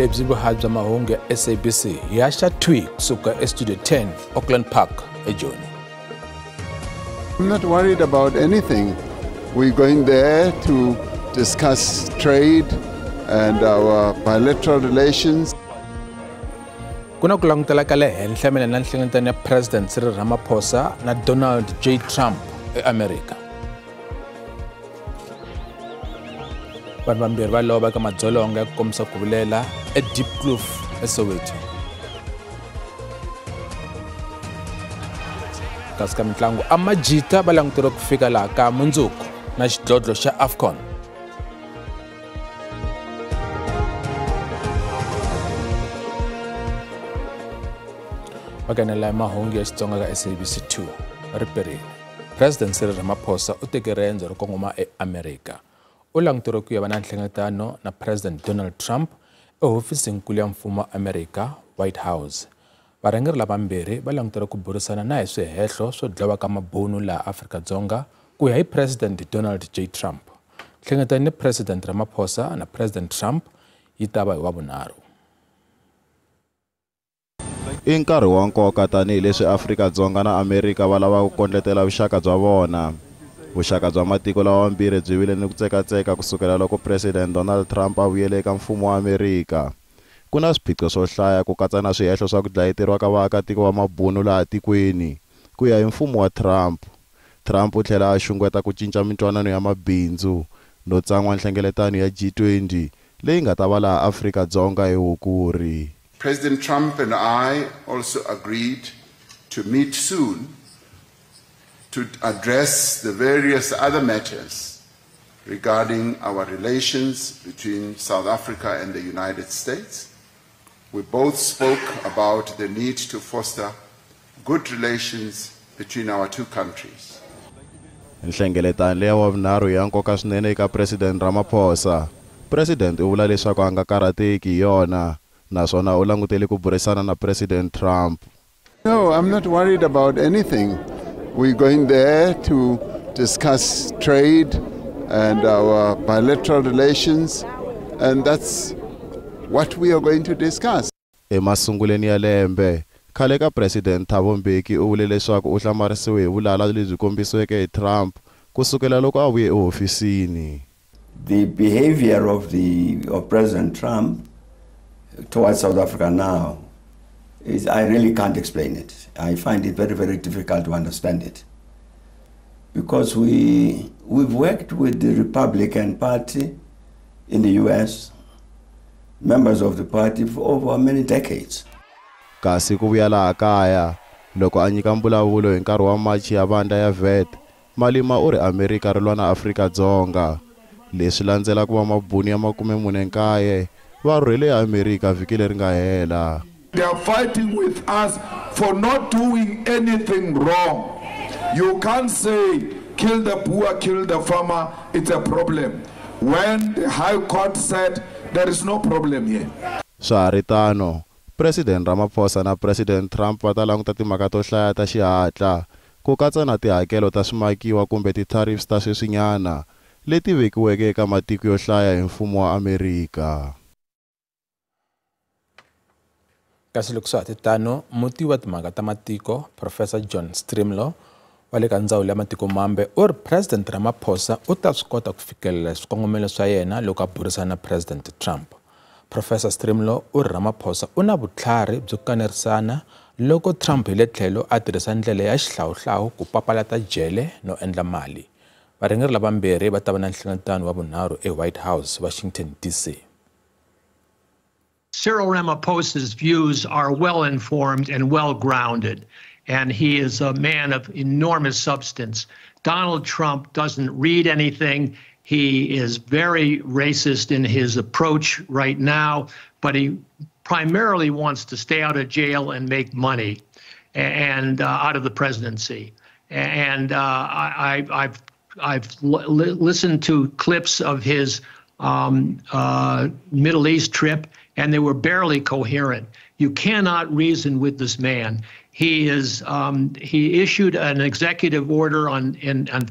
Lebyi vuhaxi bya mahungu ya SABC hi haxa thwi kusuka eStudio 10 Auckland Park eJoni. I'm not worried about anything. We're going there to discuss trade and our bilateral relations. Ku na ku langutela ka le henhla mayelana na nhlengeletano ya President Cyril Ramaphosa na Donald J. Trump eAmerika. Vanhu vambirhi va lova eka madzolonga ya ku kombisa ku vilela eDiepkloof eSoweto. Kasi ka mitlangu amajita va languteriwe ku fika laha ka mundzuku na xidlodlo xa AFCON. Va mahungu ya Xitsonga ka SABC 2 ri perile. President Cyril Ramaphosa u teke riendzo ro kongoma eAmerika. U languteriwe ku ya va na nhlengeletano na President Donald Trump ehofisinkulu ya mfumo wa Amerika, White House. Varhangeri lavambirhi va languteriwe ku burisana na hi swihehlo swo dlawa ka mabunu laha Afrika-Dzonga ku ya hi President Donald J. Trump. Nhlengeletano ni President Ramaphosa na President Trump yi ta va hi Wavunharhu. I nkarhi wa nkoka tanihileswi Afrika-Dzonga na Amerika va lava ku kondletela vuxaka bya vona. Vuxaka bya matiko lawa mambirhi byi vile ni ku tsekatseka kusukela loko President Donald Trump a vuyele eka mfumo wa Amerika. Ku na swiphiqo swo hlaya ku katsa na swihehlo swa ku dlayeteriwa ka vaakatiko va mabunu laha tikweni ku ya hi mfumo wa Trump. Trump u tlhela a xungeta ku cinca mintwanano ya mabindzu no tsan'wa nhlengeletano ya G20 leyi nga ta va laha Afrika-Dzonga hi Hukuri. President Trump and I also agreed to meet soon to address the various other matters regarding our relations between South Africa and the United States. We both spoke about the need to foster good relations between our two countries. Nhlengeletano leya Wavunharhu ya nkoka swinene eka President Ramaphosa. President u vula leswaku a nga karhateki hi yona naswona u langutele ku burisana na President Trump. No, I'm not worried about anything. We're going there to discuss trade and our bilateral relations, and that's what we are going to discuss. Emasunguleni ya lembe, khale ka President Thabo Mbeki u vule leswaku u hlamarisiwe hi vulala lebyi kombisiweke hi Trump kusukela loko a vuye ehofisini. The behavior of President Trump towards South Africa now is, I really can't explain it. I find it very, very difficult to understand it. Because we've worked with the Republican Party in the US, members of the party for over many decades. Kasi ku vuya laha kaya, loko a nyika mbulavulo hi nkarhi wa machi ya vandla ya VAT, Malima u ri Amerika ri lwa na Afrika-Dzonga. Leswi landzela ku va mabunu ya 49 va rhurhele eAmerika vhiki leri nga hela. They are fighting with us for not doing anything wrong. You can't say kill the poor, kill the farmer, it's a problem. When the High Court said there is no problem here. Swa ha ri tano, President Ramaphosa na President Trump va ta languta timhaka to hlaya ta xihatla, ku katsa na tihakelo ta swimakiwa kumbe ti-tariffs ta sweswinyana leti vekiweke eka matiko yo hlaya hi mfumo wa Amerika. Kasi loko swa ha ti tano, mutivi wa timhaka ta matiko Professor John Stremlau wa le ka ndzawulo ya matiko mambe u ri President Ramaphosa u ta swi kota ku fikelela swikongomelo swa yena loko a burisana na President Trump. Professor Stremlau u ri Ramaphosa u na vutlhari byo kanerisana loko Trump hi le tlhelo a tirhisa ndlela ya xihlawuhlawu ku papalata jele no endla mali. Varhangeri lavambirhi va ta va na nhlengeletano wa vunharhu eWhite House, Washington DC. Cyril Ramaphosa's views are well-informed and well-grounded, and he is a man of enormous substance. Donald Trump doesn't read anything. He is very racist in his approach right now, but he primarily wants to stay out of jail and make money and out of the presidency. And I've listened to clips of his Middle East trip, and they were barely coherent. You cannot reason with this man. He issued an executive order on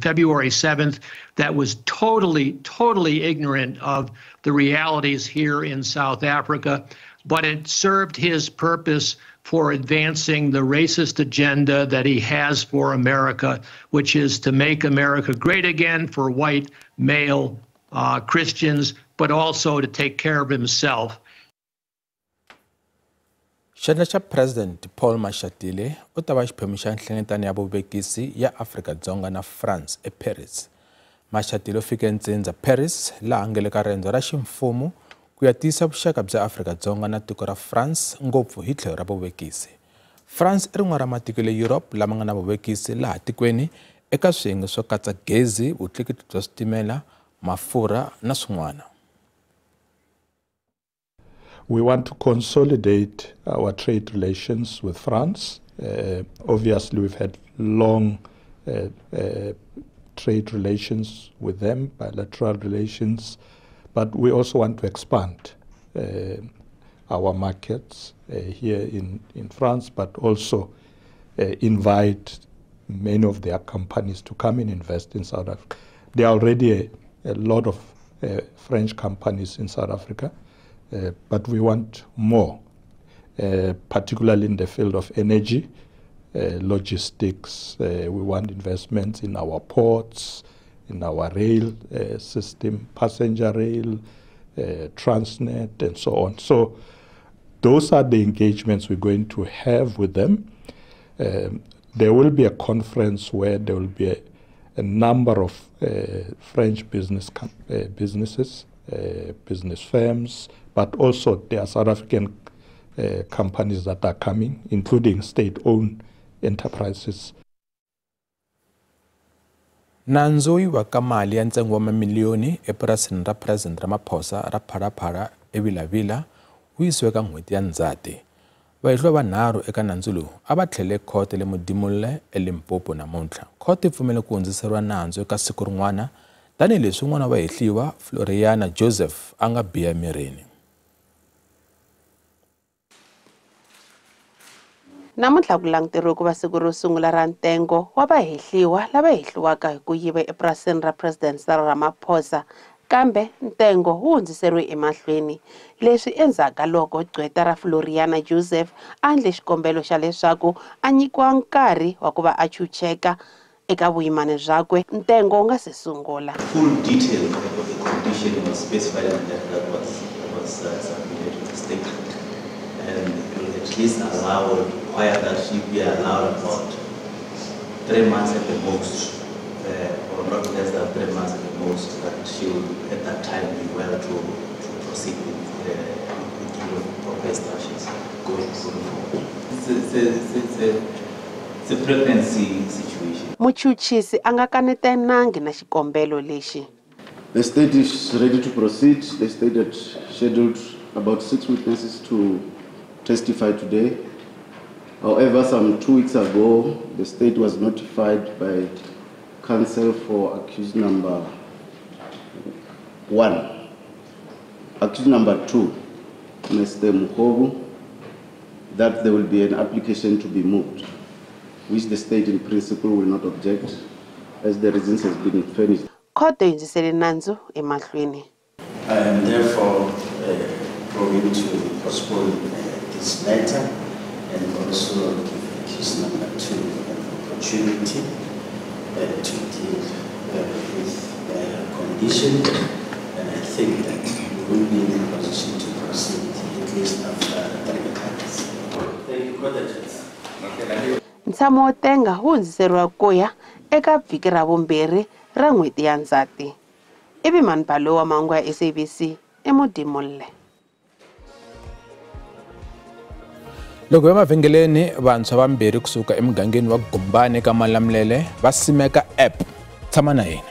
February 7th that was totally, totally ignorant of the realities here in South Africa, but it served his purpose for advancing the racist agenda that he has for America, which is to make America great again for white male Christians, but also to take care of himself. Xandla xa President Paul Mashatile u ta va xiphemu xa nhlengeletano ya vuvekisi ya Afrika-Dzonga na France eParis. Mashatile u fike ntsindza Paris laha nga le ka rendzo ra ximfumo ku ya tiyisa vuxaka bya Afrika-Dzonga na tiko ra France ngopfu hi tlhelo ra vuvekisi. France i rin'wana ra matiko le Europe lama nga na vuvekisi laha tikweni eka swiyenge swo katsa gezi, vutleketli bya switimela, mafurha na swin'wana. We want to consolidate our trade relations with France. Obviously, we've had long trade relations with them, bilateral relations, but we also want to expand our markets here in France, but also invite many of their companies to come and invest in South Africa. There are already a lot of French companies in South Africa. But we want more, particularly in the field of energy, logistics. We want investments in our ports, in our rail system, passenger rail, Transnet, and so on. So those are the engagements we're going to have with them. There will be a conference where there will be a number of French businesses, business firms, but also there are South African companies that are coming, including state-owned enterprises. Nandzu wo yiva ka mali ya ntsengo wa mamiliyoni epurasini ra President Ramaphosa ra Phalaphala eVila-Vila wu yisiwe ka n'hweti ya Ndzhati. Vahehliwa vanharhu eka nandzu lowu a va tlhele khoto le Modimolle eLimpopo namuntlha. Khoto yi pfumele ku hundziseriwa nandzu eka siku rin'wana tanihileswi un'wana wa vahehliwa Floriana Joseph a nga biha emirini. Namuntlha ku languteriwe ku va siku ro sungula ra ntengo wa vahehliwa lava hehliwaka hi ku yiva epurasini ra President Cyril Ramaphosa, kambe ntengo wu hundziseriwe emahlweni. Leswi endzhaku loko gqweta ra Floriana Joseph a endle xikombelo xa leswaku a nyikiwa nkarhi wa ku va a chucheka eka vuyimani byakwe ntengo wu nga se sungula. Full detail of the condition was specified and that was submitted to the state, and it will at least allow or require that she be allowed about 3 months at the most, or not less than 3 months at the most, that she will at that time be well to proceed with the proper instructions going forward. It's a pregnancy situation. Muchuchisi a nga kanetanangi na xikombelo lexi. The state is ready to proceed. The state had scheduled about 6 witnesses to testify today. However, some 2 weeks ago, the state was notified by counsel for accused number 1. Accused number 2, Mr. Mukhobu, that there will be an application to be moved, which the state in principle will not object, as the reasons has been furnished. Khoto yi hundzisele nandzu emahlweni. I am therefore going to postpone this matter and also give accused number 2 an opportunity to deal with her condition, and I think that we will be in a position to proceed at least after 3 months. Thank you, Court. Ntshamo wo tenga wu hundziseriwa ku ya eka vhiki ra vumbirhi ra n'hweti ya Ndzhati. Ivi Manbalo wa mahungu ya SABC eModimolle. Loko ya mavhengeleni vantshwa vambirhi kusuka emugangeni wa Gumbani ka Malamulele va simeka app. Tshama na hina.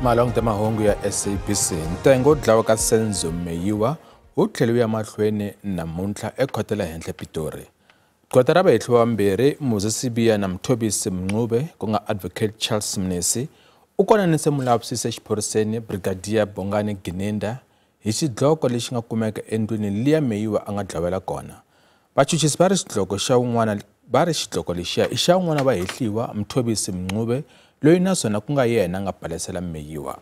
Malong ta mahungu ya SABC ntengo wo dlawa ka Senzo Meyiwa wu tlhele wu ya mahlweni namuntlha ekhoto le henhla Pitori. Gqweta ra vahehliwa vambirhi Muzi Sibiya na Mthobisi Mncube ku nga Advocate Charles Mnisi u konanise mulavisisi exiphoriseni Brigadier Bongani Gininda hi xidloko lexi nga kumeka endlwini liya Meyiwa a nga dlawela kona. Vachuchisi va ri xidloko xa un'wana va ri xidloko lexiya i xa un'wana wa vahehliwa Mthobisi Mncube loyi naswona ku nga yena a nga balesela Meyiwa.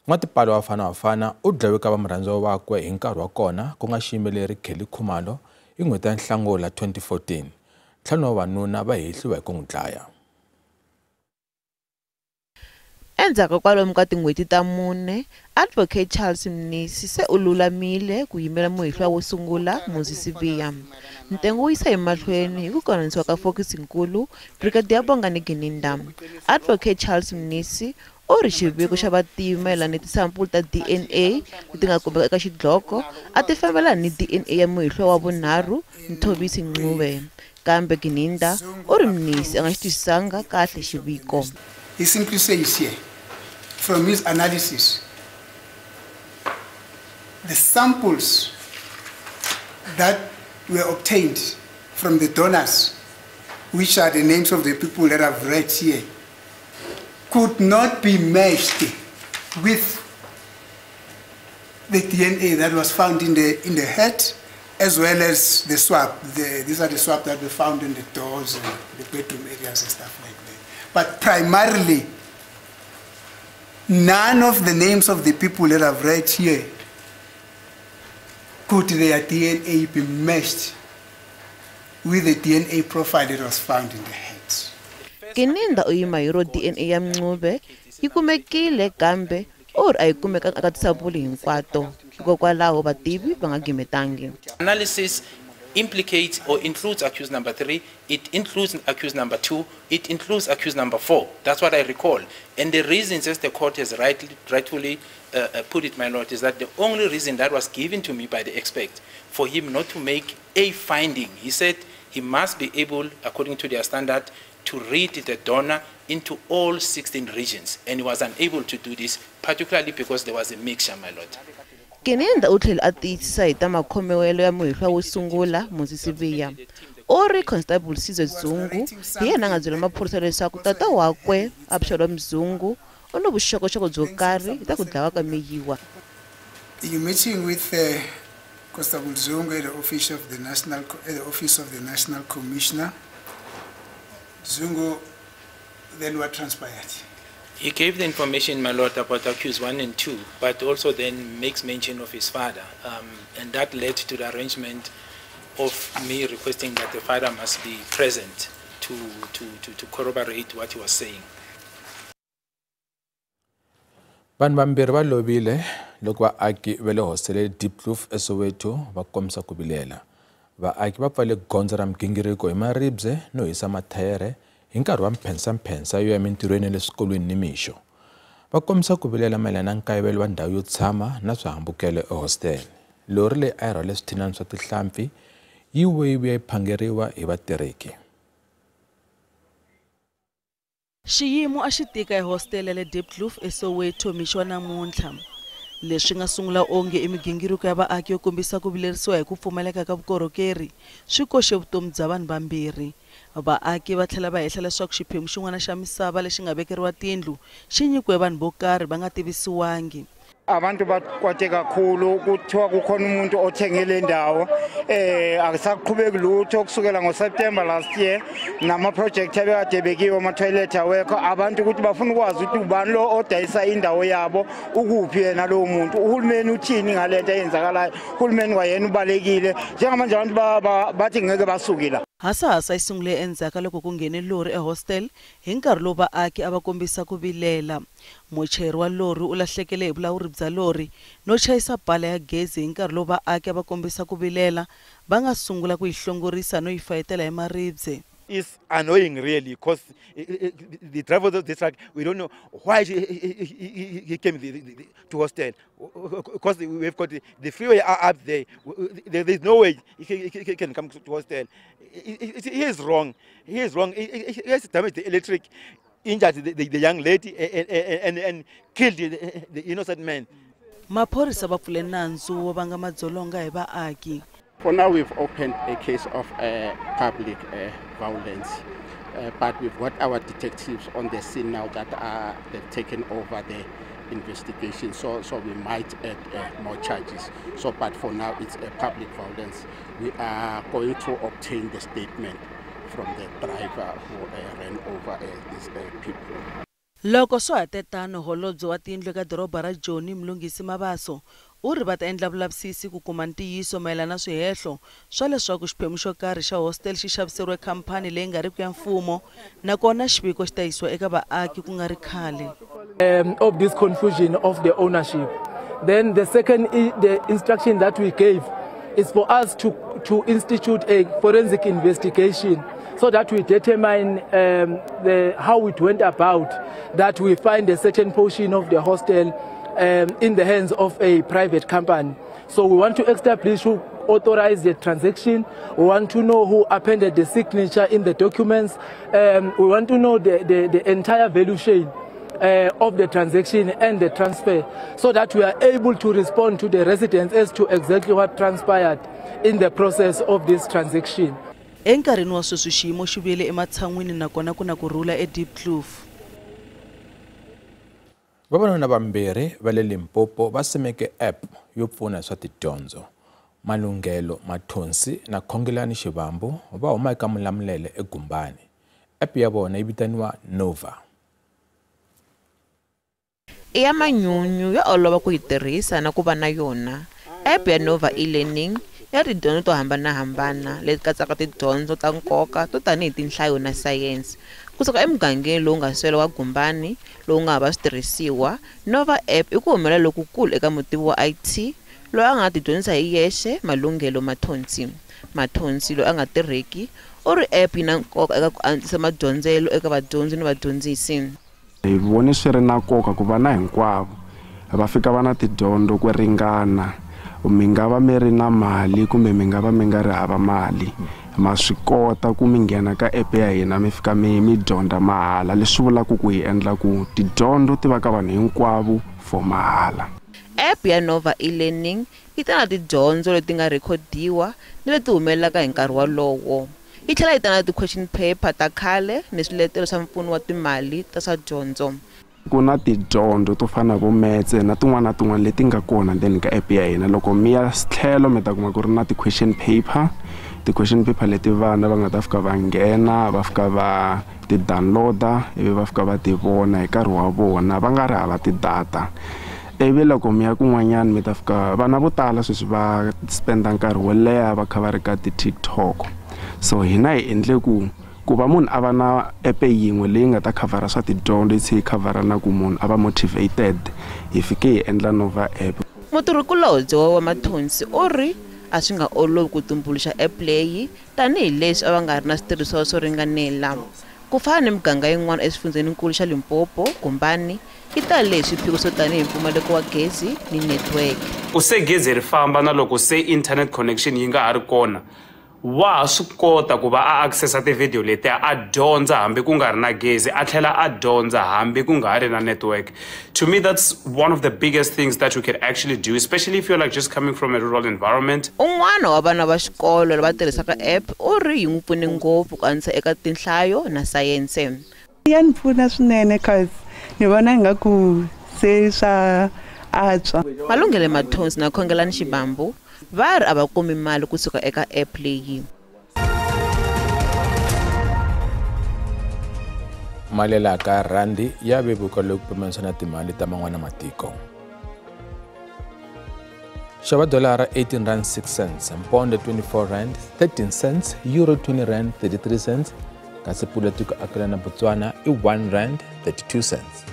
N'watipalo wa Bafana Bafana u dlawe ka va murhandziwa wakwe hi nkarhi wa kona ku nga xiyimbeleri Kelly Khumalo hi n'hweti ya Nhlangula 2014. Ntlhanu wa vavanuna va hehliwa hi ku n'wi dlaya. Endzhaku kwalomu ka tin'hweti ta 4, Advocate Charles Mnisi se u lulamile ku yimela muhehliwa wo sungula Muzi Sibiya. Ntengo wu yisa emahlweni hi ku konanisiwa ka fokisinkulu Brigadier Bongani Gininda. Advocate Charles Mnisi u ri xiviko xa vativi mayelana ni tisampulu ta DNA leti nga kumeka eka xidloko a ti fambelani ni DNA ya muhehliwa wa vunharhu Mthobisi Mncube. Kambe Gininda u ri Mnisi a nga xi twisisanga kahle xiviko. He simply says here, from his analysis, the samples that were obtained from the donors, which are the names of the people that I've read here, could not be matched with the DNA that was found in the head, as well as the swab. These are the swab that were found in the doors and the bedroom areas and stuff like that. But primarily, none of the names of the people that I've read here could their DNA be matched with the DNA profile that was found in the heads. Gininda u yima hi ro DNA ya Mncube yi kumekile kambe u ri a yi kumekanga eka tisampulu hinkwato, hikokwalaho vativi va nga gimetangi. Analysis implicates or includes accused number 3, it includes accused number 2, it includes accused number 4. That's what I recall. And the reasons, as the court has rightfully put it, my lord, is that the only reason that was given to me by the expert for him not to make a finding, he said he must be able, according to their standard, to read the donor into all 16 regions. And he was unable to do this, particularly because there was a mixture, my lord. Gininda u tlhele a tiyisisa hi ta makhomewelo ya muhehliwa wo sungula Muzi Sibiya. U ri Constable Sizwe Zungu hi yena a nga byela maphorisa leswaku tata wakwe Absalom Zungu u ni vuxokoxoko byo karhi hi ta ku dlawa ka Meyiwa. You meeting with Constable Zungu at the office of the National Commissioner. Zungu, then what transpired? He gave the information, my lord, about accused 1 and 2, but also then makes mention of his father. And that led to the arrangement of me requesting that the father must be present to corroborate what he was saying. Vanhu vambirhi va lovile loko vaaki va le hositele Diepkloof eSoweto va kombisa ku vilela. Vaaki va pfale gondzo ra migingiriko hi maribye no hisa mathayere hi nkarhi wa mphensamphensa yo ya emintirhweni ya le swikolweni nimixo. Va kombisa ku vilela mayelana na nkayivelo wa ndhawu yo tshama na swihambukelo ehositele. Lori leyi a yi rhwale swithinana swa tihlampfi yi vuye yi vuya yi phangeriwa hi vatirheki. Xiyimo a xi tika ehositele ya le Diepkloof eSoweto mixo wa namuntlha. Leswi nga sungula onge i migingiriko ya vaaki yo kombisa ku vilerisiwa hi ku pfumaleka ka vukorhokeri swi koxe vutomi bya vanhu vambirhi. Vaaki va tlhela va hehla leswaku xiphemu xin'wana xa misava lexi nga vekeriwa tindlu xi nyikiwe vanhu vo karhi va nga tivisiwangi. Abantu bakwate kakhulu kuthiwa kukhona umuntu othenge le ndawo akusaqhubeki lutho kusukela ngoSeptember last year nama project abekade bekiwe ama toilet awekho abantu ukuthi bafuna ukwazi ukuthi ubani lo odayisa indawo yabo ukuphi yena lo muntu uhulumeni uthini ngalento eyenzakalayo uhulumeni kwayena ubalekile njengamanje abantu bathi ngeke basukile. Hasahasa yi sungule endzhaku ka loko ku nghene lori ehostel hi nkarhi lowu vaaki a va kombisa ku vilela. Muchayeri wa lori u lahlekele hi vulawuri bya lori no chayisa pala ya gezi hi nkarhi lowu vaaki a va kombisa ku vilela va nga sungula ku yi hlongorisa no yi fayetela hi maribye. It's annoying really because the driver of this truck, we don't know why he came to hostel because we've got the freeway up there. There is no way he can come to hostel. He is wrong. He is wrong. He has damaged the electric, injured the young lady and killed the innocent man. Maphorisa va pfule nandzu wo vanga madzolonga hi vaaki. For now, we've opened a case of public violence, but we've got our detectives on the scene now that they've taken over the investigation, so we might add more charges. So, but for now, it's a public violence. We are going to obtain the statement from the driver who ran over these people. Loko swa ha tetano holobye wa tiyindlu eka doroba ra Joni Mlungisi Mabaso u ri va ta endla vulavisisi ku kuma ntiyiso mayelana na swihehlo swa leswaku xiphemu xo karhi xa hostel xi xaviseriwe khamphani leyi nga riki ya mfumo nakona xiviko xi ta yisiwa eka vaaki ku nga ri khale. Of this confusion of the ownership. Then the second, the instruction that we gave is for us to institute a forensic investigation so that we determine how it went about that we find a certain portion of the hostel in the hands of a private company. So we want to establish who authorized the transaction. We want to know who appended the signature in the documents. We want to know the entire value chain of the transaction and the transfer, so that we are able to respond to the residents as to exactly what transpired in the process of this transaction. Enkarhini wa sweswi xiyimo xi vuyele ematshan'wini nakona ku na ku rhula eDiepkloof. Vavanuna vambirhi va le Limpopo va simeke app yo pfuna swa tidyondzo. Malunghelo Mathonsi na Khongelani Xivambu va huma eka Mulamulele eGumbani. App ya vona yi vitaniwa Nova. I ya manyunyu ya olova ku yi tirhisa na ku va na yona. App ya Nova e-learning ya tidyondzo to hambanahambana leti katsaka tidyondzo ta nkoka to tanihi tinhlayo na sayense. Kusuka emugangeni lowu nga swela wa Gumbani lowu nga hava switirhisiwa, Nova app i ku humelela lokukulu eka mutivi wa IT loyi a nga tidyondzisa hi yexe Malunghelo Mathonsi. Mathonsi loyi a nga tirheki u ri app yi na nkoka eka ku antswisa madyondzelo eka vadyondzi ni vadyondzisi. Hi vone swi ri na nkoka ku vana hinkwavo va fika va na tidyondzo ku ringana. Mi nga va mi ri na mali kumbe mi nga va mi nga ri hava mali, ma swi kota ku mi nghena ka app ya hina mi fika mi dyondza mahala, leswi vulaka ku hi endla ku tidyondzo ti va ka vanhu hinkwavo for mahala. App ya Nova e-learning yi ta na tidyondzo leti nga rhekhodiwa ni leti humelelaka hi nkarhi wolowo. Yi tlhela yi ta na ti-question paper ta khale ni swiletelo swa mpfuno wa timali ta swa dyondzo. Ku na tidyondzo to fana vo metse na tin'wana na tin'wana leti nga kona ndzeni ka app ya hina. Loko mi ya tlhelo mi ta kuma ku ri na ti-question paper, ti-question paper leti vana va nga ta fika va nghena va fika va ti downloada ivi va fika va ti vona hi nkarhi wa vona va nga ri hava ti-data. Ivi loko mi ya kun'wanyana mi ta fika vana vo tala sweswi va spenda nkarhi wo leha va kha va ri ka ti-TikTok. So hina hi endle ku va munhu a va na app yin'we leyi nga ta khavhara swa tidyondzo yi tlhela yi khavhara na ku munhu a va motivated, hi fike hi endla Nova app. Mutirhikulobye wa Mathonsi u ri a swi nga olovi ku tumbuluxa app leyi tanihileswi a va nga ri na switirhisiwa swo ringanela. Ku fana ni miganga yin'wana exifundzheninkulu xa Limpopo, Gumbani yi tale hi swiphiqo swo tanihi mpfumaleko wa gezi ni network. Ku se gezi ri famba na loko se internet connection yi nga ha ri kona, wa swi kota ku va a accessa ti-video leti a dyondza hambi ku nga ri na gezi, a tlhela a dyondza hambi ku nga ha ri na network. To me, that's one of the biggest things that you can actually do, especially if you're like just coming from a rural environment. Un'wana wa vana va xikolo lava tirhisaka app u ri yi n'wi pfune ngopfu ku antswisa eka tinhlayo na sayense. Ya ni pfuna swinene cause ni vona ingaku se swa antswa. Malunghelo Mathonsi na Khongelani Xivambu va ri a va kumi mali kusuka eka app leyi. Mali ka randi ya vevuka loko pimanisiwa na timali ta man'wana matiko. Xava dolara 18 rand 6 cents, pound 24 rand 13 cents, euro 20 rand 33 cents, kasi pula tiko akelana Botswana i 1 rand 32 cents.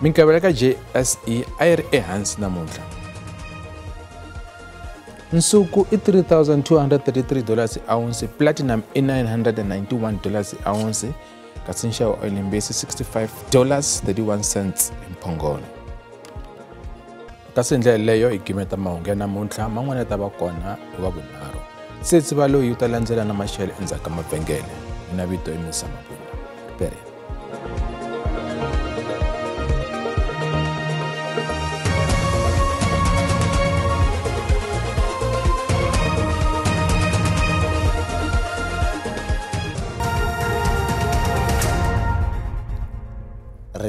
Minkavelo ka JSE a yi ri ehansi namuntlha. Nsuku i $3,233 ounce, platinum i $991 ounce, kasi nxavo wa oil $65.31 hi mphongolo. Kasi ndlela leyo hi gimeta mahungu ya namuntlha, man'wana ya ta va kona hi Wavunharhu. Tsitsi loyi u ta landzela na maxelo endzhaku ka mavhengele. Mina vito i Musa Mabunda. Ripere.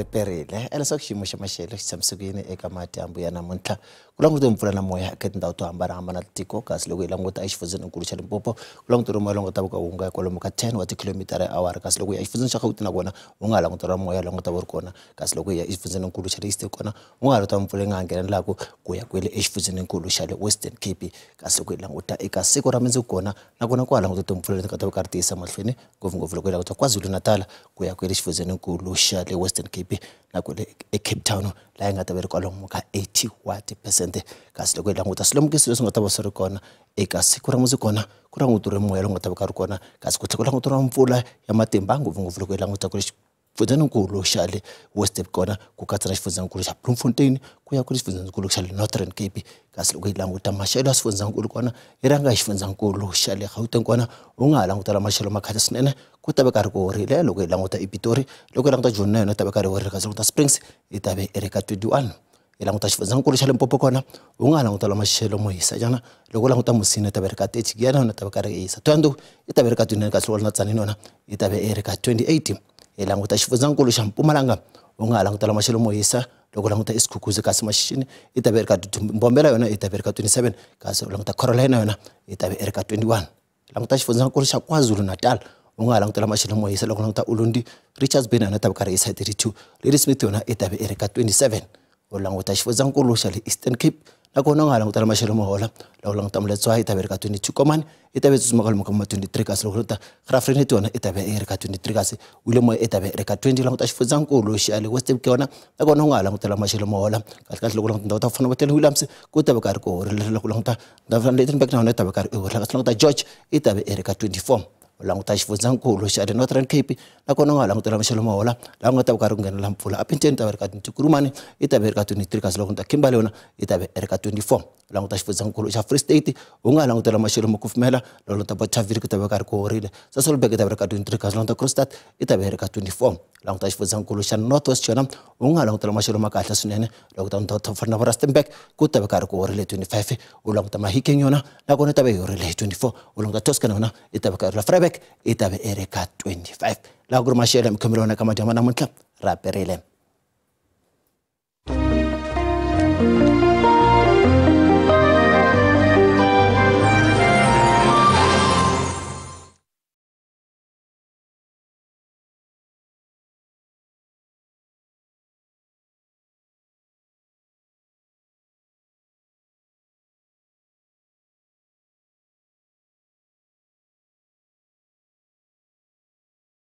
Riperile leswaku xiyimo xa maxelo xi tshamisekile eka madyambu ya namuntlha ku langutiwe mpfula na moya eka tindhawu to hambanahambana ta tiko kasi loko hi languta exifundzeninkulu xa Limpopo ku languteriwe moya lowu nga ta va wu nga kwalomu ka 10 wa tikhilomitara hi awara kasi loko hi ya exifundzeni xa Gauteng nakona wu nga ha languteriwa moya lowu nga ta va wu ri kona kasi loko hi ya exifundzeninkulu xa le Eastern kona wu nga ha languteriwa mpfula yi nga ha nghenelelaku ku ya kwele exifundzeninkulu xa le Western Cape kasi loko hi languta eka siku ra mundzuku kona nakona ku ha langutiwe timpfula leti nga ta va karhi ti yisa mahlweni ngopfungopfu loko hi languta KwaZulu-Natal ku ya kwele xifundzeninkulu xa le Western Cape na kwele eCape Town laha yi nga ta va ri kwalomu ka 80 wa tiphesente kasi loko hi languta swilemukiso leswi nga ta va swi ri kona eka siku ra mundzuku kona ku languteriwe moya lowu nga ta va ka ri kona kasi ku tlhela ku languteriwa mpfula ya matimba ngopfungopfu loko hi languta kwele xifundzenikulu xa le Western kona ku katsa na xifundzenikulu xa Bloemfontein ku ya kwele xifundzenikulu xa le Northern Cape kasi loko hi languta maxelo ya swifundzankulu kona hi rhanga hi xifundzankulu xa le Gauteng kona u nga ha langutela maxelo ma kahle swinene ku ta va karhi ku horile loko hi languta ePitori loko hi languta Joni na yona yi ta va karhi horile kasi languta Springs yi ta ve i ri ka 21 hi languta xifundzankulu xa Limpopo kona u nga ha langutela maxelo mo hisa nyana loko u languta Musina yi ta va ri ka 30 Giyani yona yi ta va karhi yi hisa Thohoyandou yi ta va ri ka 29 kasi loko u languta Tzaneen yona yi ta va i ri ka 28 hi languta xifundzankulu xa Mpumalanga u nga ha langutela maxelo mo hisa loko u languta eSikhukhuse kasi Maxixini yi ta va ri ka Mbombela yona yi ta va ri ka 27 kasi u languta Carolina yona yi ta va i ri ka 21 languta xifundzankulu xa KwaZulu-Natal u nga ha langutela maxelo mo hisa loko u languta Ulundi Richards Bay na yona yi ta va karhi yi hisa hi 32 Ladysmith yona yi ta va i ri ka 27 u languta xifundzankulu xa le Eastern Cape nakona u nga ha langutela maxelo mo hola loko u languta Moletswa yi ta va ri ka 22 Komani yi ta va yi tsutsuma kwalomu ka ma 23 kasi loko u languta Graaff-Reinet yona yi ta va yi ri ka 23 kasi Willowmore yi ta va yi ri ka 20 languta xifundzankulu xa le Western Cape yona nakona u nga ha langutela maxelo mo hola kahle kahle loko u languta tindhawu ta ku fana na Clan Williams ku ta va karhi ku horile loko u languta ndhawu ya Lydenburg na yona yi ta va karhi i horile kasi languta George yi ta va yi ri ka 24 u languta xifundzankulu xa le Northern Cape nakona u nga ha langutela maxelo mo hola laha ku nga ta va karhi ku nghenela mpfula Upington yi ta va ri ka 22 Kurumani yi ta va yi ri ka 23 kasi loko ta Kimberley yona yi ta va yi ri ka 24 u languta xifundzankulu xa Free State u nga ha langutela maxelo mo kufumela loko languta Bothaville ku ta va karhi ku horile Sasolburg yi ta va ri ka 23 kasi languta Kroonstad yi ta va yi ri ka 24 languta xifundzankulu xa North West xona u nga ha langutela maxelo ma kahle swinene loko ta ndhawu ta fana na Rustenburg ku ta va karhi ku horile 25 u languta Mahikeng yona nakona yi ta va yi horile hi 24 u languta Toscana yona yi ta va karhi la Vryburg yi ta va yi ri ka 25 laha ku ri maxelo ya mikhomelo yona ka madyambu namuntlha ra perile.